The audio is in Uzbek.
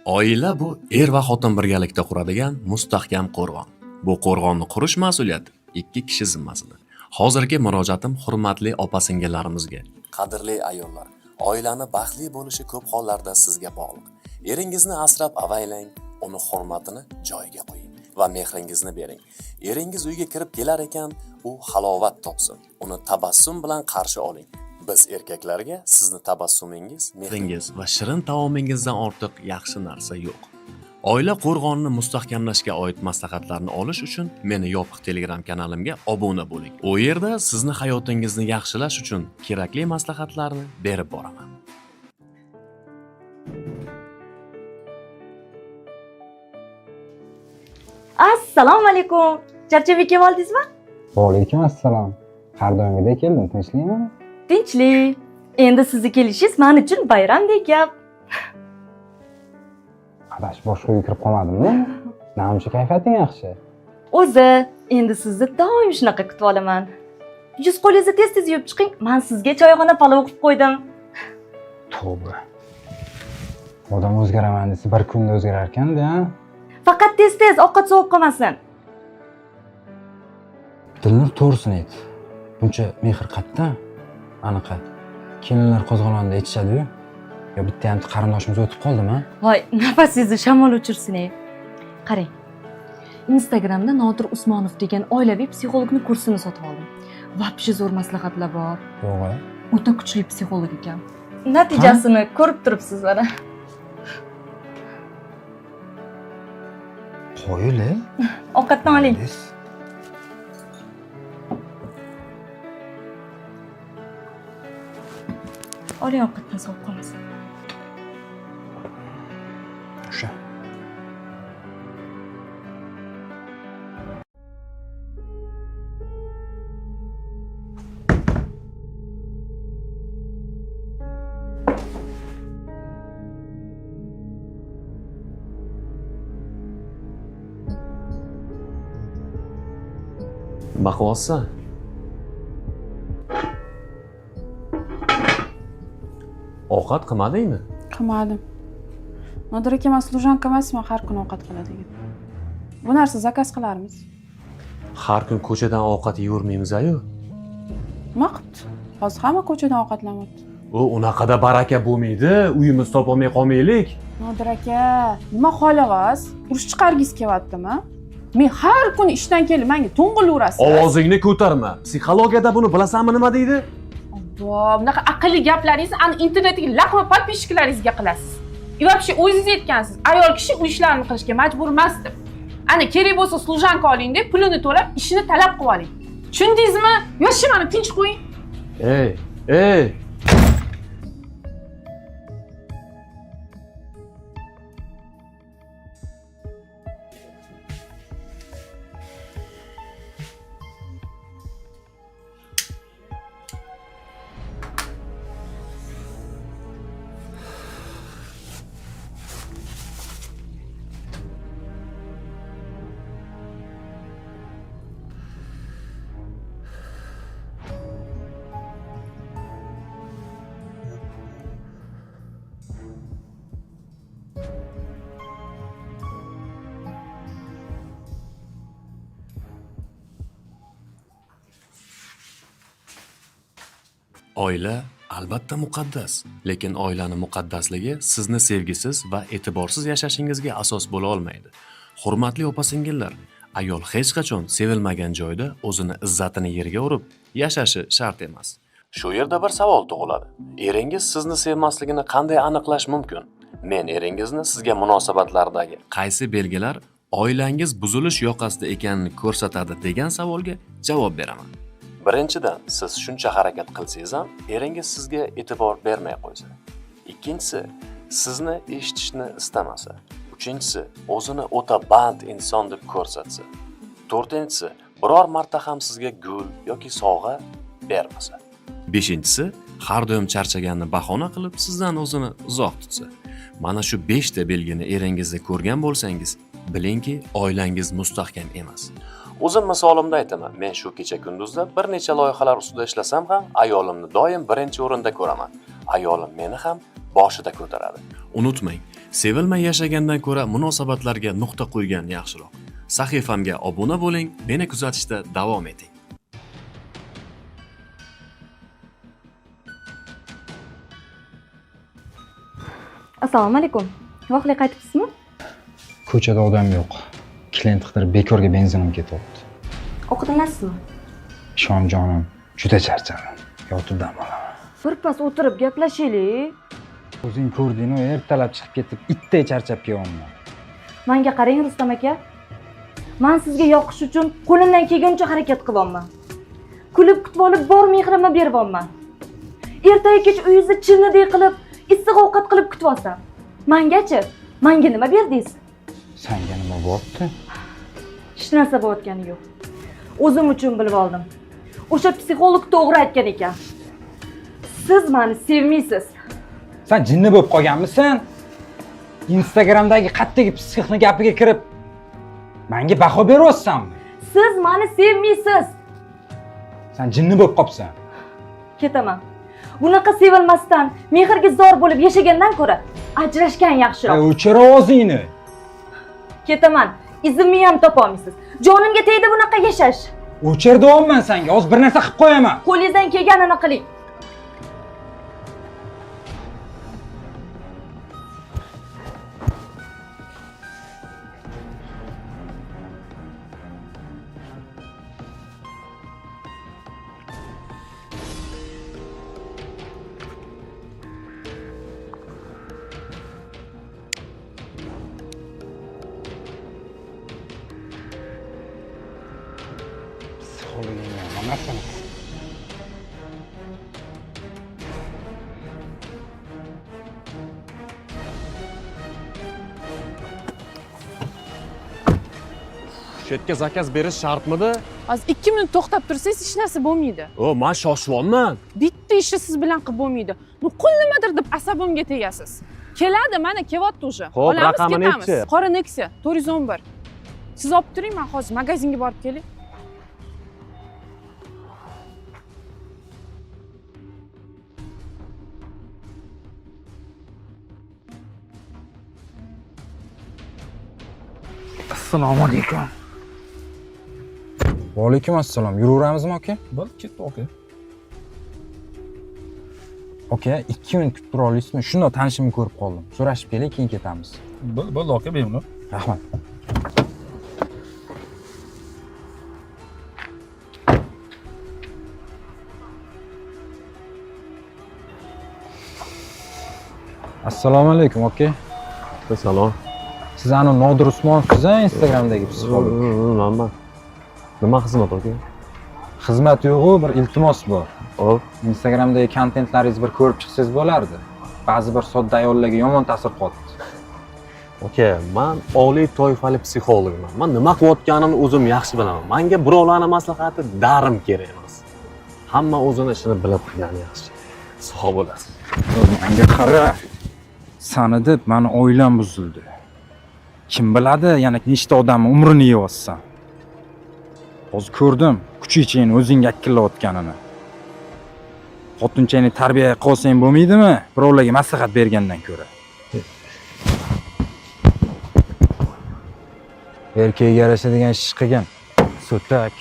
Oila bu er va xotin birgalikda quradigan mustahkam qo'rg'on. Bu qo'rg'onni qurish mas'uliyati ikki kishi zimmasida. Hozirgi murojaatim hurmatli opa-singillarimizga. Qadrli ayollar, oilani baxtli bo'lishi ko'p hollarda sizga bog'liq. Eringizni asrab avaylang, uni hurmatini joyiga qo'ying va mehringizni bering. Eringiz uyga kirib kelar ekan, u halovat topsin. Uni tabassum bilan qarshi oling. Biz erkaklarga sizni tabassumingiz, mehringiz va shirin taomingizdan ortiq yaxshi narsa yo'q. Oila qo'rg'onini mustahkamlashga oid maslahatlarni olish uchun meni yopiq Telegram kanalimga obuna bo'ling. U yerda sizni hayotingizni yaxshilash uchun kerakli maslahatlarni berib boraman. Assalomu alaykum. Charchamay kelib oldingizmi? Vaalaykum assalom. Har doimgidek keldim, tinchlikmi? Tinchlik. Endi sizni kelishingiz men uchun bayramdek gap. Adash boshqa uyga kirib qolmadimmi? Namuncha kayfiyating yaxshi. O'zi endi sizni doim shunaqa kutib olaman. Yuz qo'lingizni tez-tez yuvib chiqing. Men sizga choyxona palov qilib qo'ydim. Tavba. Odam o'zgaraman desa bir kunda o'zgarar ekan-da. Faqat tez-tez ovqat sovib qolmasin. Dilnur to'g'risini ayt. Buncha mehr qayerdan? Anaqa kelinlar qo'zg'olonida aytishadi-yu. Yo bitta ham qarindoshimiz o'tib qoldimi? Voy, nafasingizni shamol o'chirsin. Ey. Qarang. Instagramda Nodir Usmonov degan oilaviy psixologni kursini sotib oldim. Вообще zo'r maslahatlar bor. Yo'q. A? O'ta kuchli psixolog ekan. Natijasini ko'rib turibsiz mana. Qoyil, e? Ovqatdan oling. Молодец. Oling ovqatdan sovib qolmasin. O'sha. Nima qilyapsan? Ovqat qilmadingmi? Qilmadim. Nodir aka, man служанка emasman, har kuni ovqat qiladigan. Bu narsa zakaz qilarmiz. Har kun ko'chadan ovqat yeyavermaymiz-ku. Nima qilibdi? Hozir hamma ko'chadan ovqatlanyapti. U unaqada baraka bo'lmaydi, uyimiz topolmay qolmaylik. Nodir aka, nima xohlayapsiz? Urush chiqargingiz kelyaptimi? Men har kuni ishdan kelib menga to'ng'ilaverasiz. Ovozingni ko'tarma. Psixologiyada buni bilasanmi nima deydi? Obbo, bunaqa aqlli gaplaringizni ani internetdagi laqma подписчиklaringizga qilasiz. И вообще o'zingiz aytgansiz, ayol kishi uy ishlarini qilishga majbur emas deb. Ana kerak bo'lsa служанка oling deb pulini to'lab ishini talab qilib oling. Tushundingizmi? Yoshi mani tinch qo'ying. Ey, ey! Oila albatta muqaddas, lekin oilani muqaddasligi sizni sevgisiz va e'tiborsiz yashashingizga asos bo'la olmaydi. Hurmatli opa-singillar, ayol hech qachon sevilmagan joyda o'zini izzatini yerga urib yashashi shart emas. Shu yerda bir savol tug'iladi. Eringiz sizni sevmasligini qanday aniqlash mumkin? Men eringizni sizga munosabatlardagi qaysi belgilar oilangiz buzilish yoqasida ekanini ko'rsatadi degan savolga javob beraman. Birinchidan, siz shuncha harakat qilsangiz ham eringiz sizga e'tibor bermay qo'ysa. Ikkinchisi, sizni eshitishni istamasa. Uchinchisi, o'zini o'ta band inson deb ko'rsatsa. To'rtinchisi, biror marta ham sizga gul yoki sovg'a bermasa. Beshinchisi, har doim charchaganini bahona qilib sizdan o'zini uzoq tutsa. Mana shu 5 ta belgini eringizda ko'rgan bo'lsangiz, bilingki, oilangiz mustahkam emas. O'zim misolimda aytaman. Men shu kecha kunduzda bir necha loyihalar ustida ishlasam ham ayolimni doim birinchi o'rinda ko'raman. Ayolim meni ham boshida ko'taradi. Unutmang, Sevilmay yashagandan ko'ra munosabatlarga nuqta qo'ygan yaxshiroq. Sahifamga obuna bo'ling, meni kuzatishda davom eting. Assalomu alaykum. Vaqtli qaytibsizmi? Ko'chada odam yo'q. Klient qidirib bekorga benzinim ketyapti. Ovqatlanasizmi? Ishon jonim, juda charchadim. Yotib dam olaman. Birpas o'tirib gaplashaylik. O'zing ko'rding-ku, ertalab chiqib ketib itday charchab kelyapman. Menga qarang, Rustam aka. Men sizga yoqish uchun qo'limdan kelguncha harakat qilyapman. Kulib kutib olib bor mehrimni beryapman. Ertaga kech uyingizni chinnidek qilib, issiq ovqat qilib kutib olsam. Mengachi? Menga nima berdingiz? Sanga nima bo'pti? Hech narsa bo'layotgani yo'q. O'zim uchun bilib oldim. O'sha psixolog to'g'ri aytgan ekan. Siz meni sevmaysiz. Sen jinni bo'lib qolganmisan? Instagramdagi qattagi psixni gapiga kirib menga baho beryapsanmi? Siz meni sevmaysiz. Sen jinni bo'lib qolibsan. Ketaman. Bunaqa sevilmasdan, mehrga zor bo'lib yashagandan ko'ra ajrashgan yaxshiroq. O'chir ovozingni. Ketaman. Izimni ham topolmaysiz. Jonimga tegdi bunaqa yashash. O'chir deyapman senga. Hozir bir narsa qilib qo'yaman. Qo'lingizdan kelganini qiling. Psixologingni nimasini? Shu yerga zakaz berish shartmidi? Hozir 2 minut to'xtab tursangiz hech narsa bo'lmaydi. O, men shoshyapman. Bitta ishni siz bilan qilib bo'lmaydi. Bu qo'l nimadir deb asabimga tegasiz. Keladi, mana kelyapti уже. Xo'p, Olamiz, raqamini ketamiz. aytchi. Qora Nexia 411. Siz olib turing, men hozir magazinga borib kelay. Assalomu alaykum. Va alaykum assalom. Yuraveramizmi aka? Bo'ldi, ketdi aka. Aka, 2 minut kutib tura olasizmi? Shundoq tanishimni ko'rib qoldim. So'rashib kelay, keyin ketamiz. Bo'ldi, bo'ldi aka, bemalol. Rahmat. Assalomu alaykum, aka. Salom. Siz ani Nodir Usmonovsiz a Instagramdagi psixolog? Manman. Nima xizmat aka? Xizmat yo'g'u, bir iltimos bor. Hop. Instagramdagi kontentlaringizni bir ko'rib chiqsangiz bo'lardi. Ba'zi bir sodda ayollarga yomon ta'sir qilyapti. Aka, men oliy toifali psixologman. Men nima qilayotganimni o'zim yaxshi bilaman. Menga birovlarning maslahati darim kerak emas. Hamma o'zini ishini bilib qilgani yaxshi. Sog' bo'lasiz. Menga qara. Sani deb mani oilam buzildi. Kim biladi, yana nechta odamni umrini yeyapsan. Hozir ko'rdim, kuchichangni o'zingga akillayotganini. Xotinchangni tarbiya qilsang bo'lmaydimi? Birovlarga maslahat bergandan ko'ra. Erkakka yarashadigan ish qilgin. So'tak.